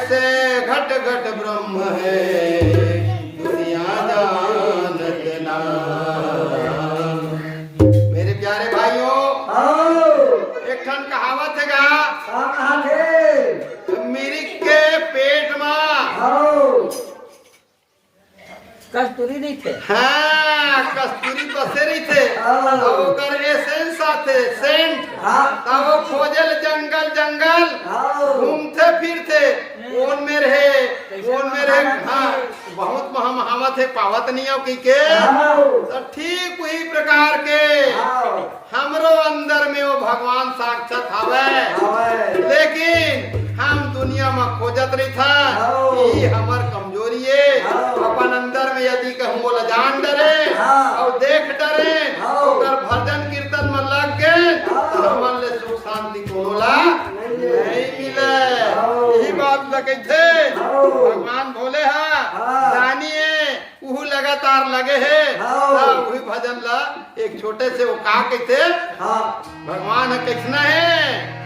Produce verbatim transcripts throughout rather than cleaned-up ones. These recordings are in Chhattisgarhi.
से घट घट ब्रह्म है, दुनिया जानत नाम। मेरे प्यारे भाइयों, हाँ। एक ठन कहावत हे गा, का कहावत हे? मिरिक के पेट मा, हाँ। कस्तूरी रहिथे। हाँ, कस्तूरी बसे रहिथे। हाँ। तब ओकर एसेंस आथे, सेंट। हाँ। तब वो खोजे ले जंगल, जंगल हाँ। घूमथे फिरथे। कोन मेर हे, कोन मेर हे? हाँ, बहुत महम हावत हे, पावत नहीं हो कहिके। हाँ। तो ठीक वही प्रकार के हाँ। हमरो अंदर में वो भगवान साक्षात हवय। हवय। लेकिन हम दुनिया म खोजत रहिथन, हव। यही हमर कमजोरी ए। हव। अपन अंदर में यदि कहूँ ओला जान डरे, हाँ। अउ देख डरे, हव। ओकर भजन कीर्तन म लग गे, हव। त हमन ले सुख शांति कोनो ला नहीं। नहीं मिले। हव। यही बात ल कहिथे हव। भगवान भोले हा, हाँ। दानी ए, उहू लगातार लगे हे, हाँ। त उही भजन ला एक छोटे से वो का कहिथे? हाँ। भगवान ह कइसना हे?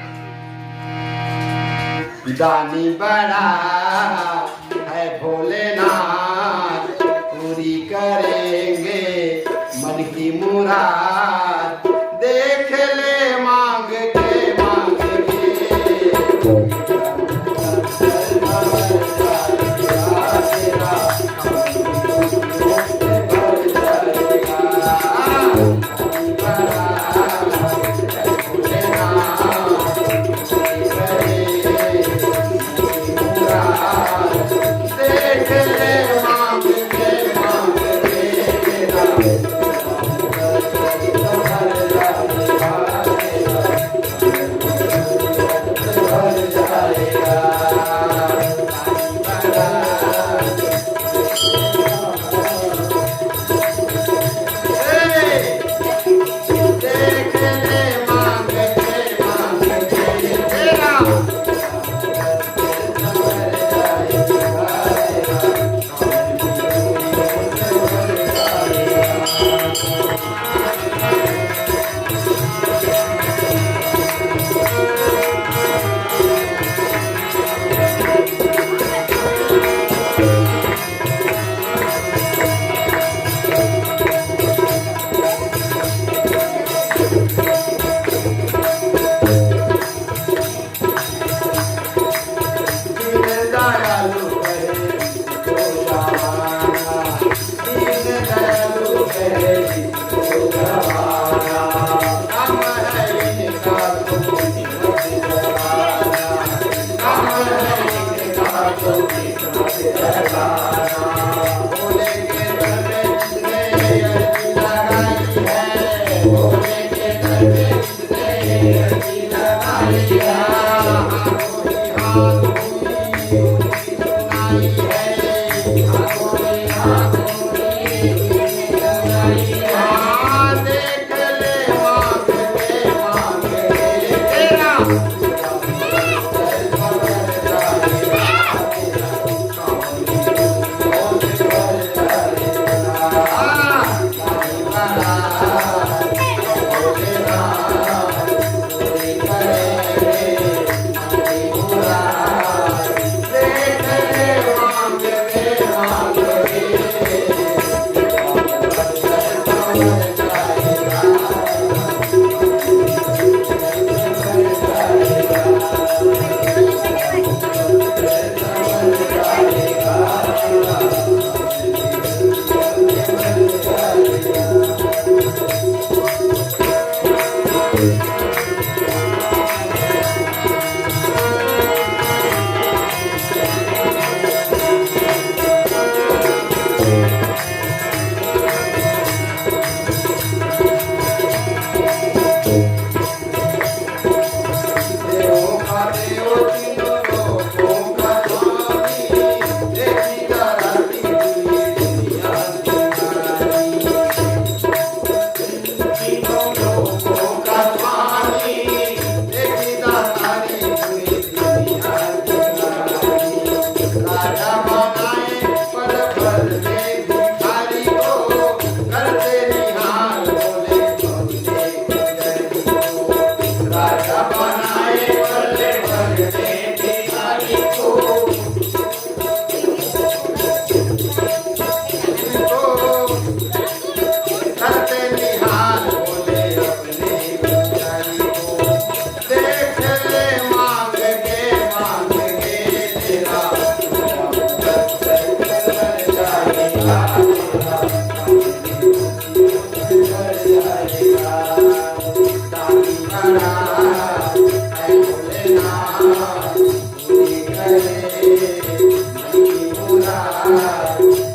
दानी बड़ा है भोलेनाथ, पूरी करेंगे मन की मुराद। देख ले मांग के, मांग के।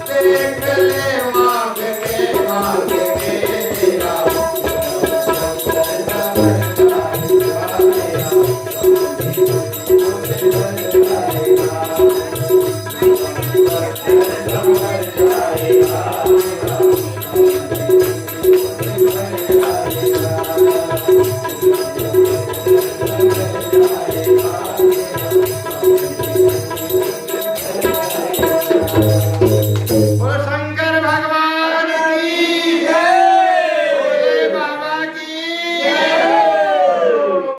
देख ले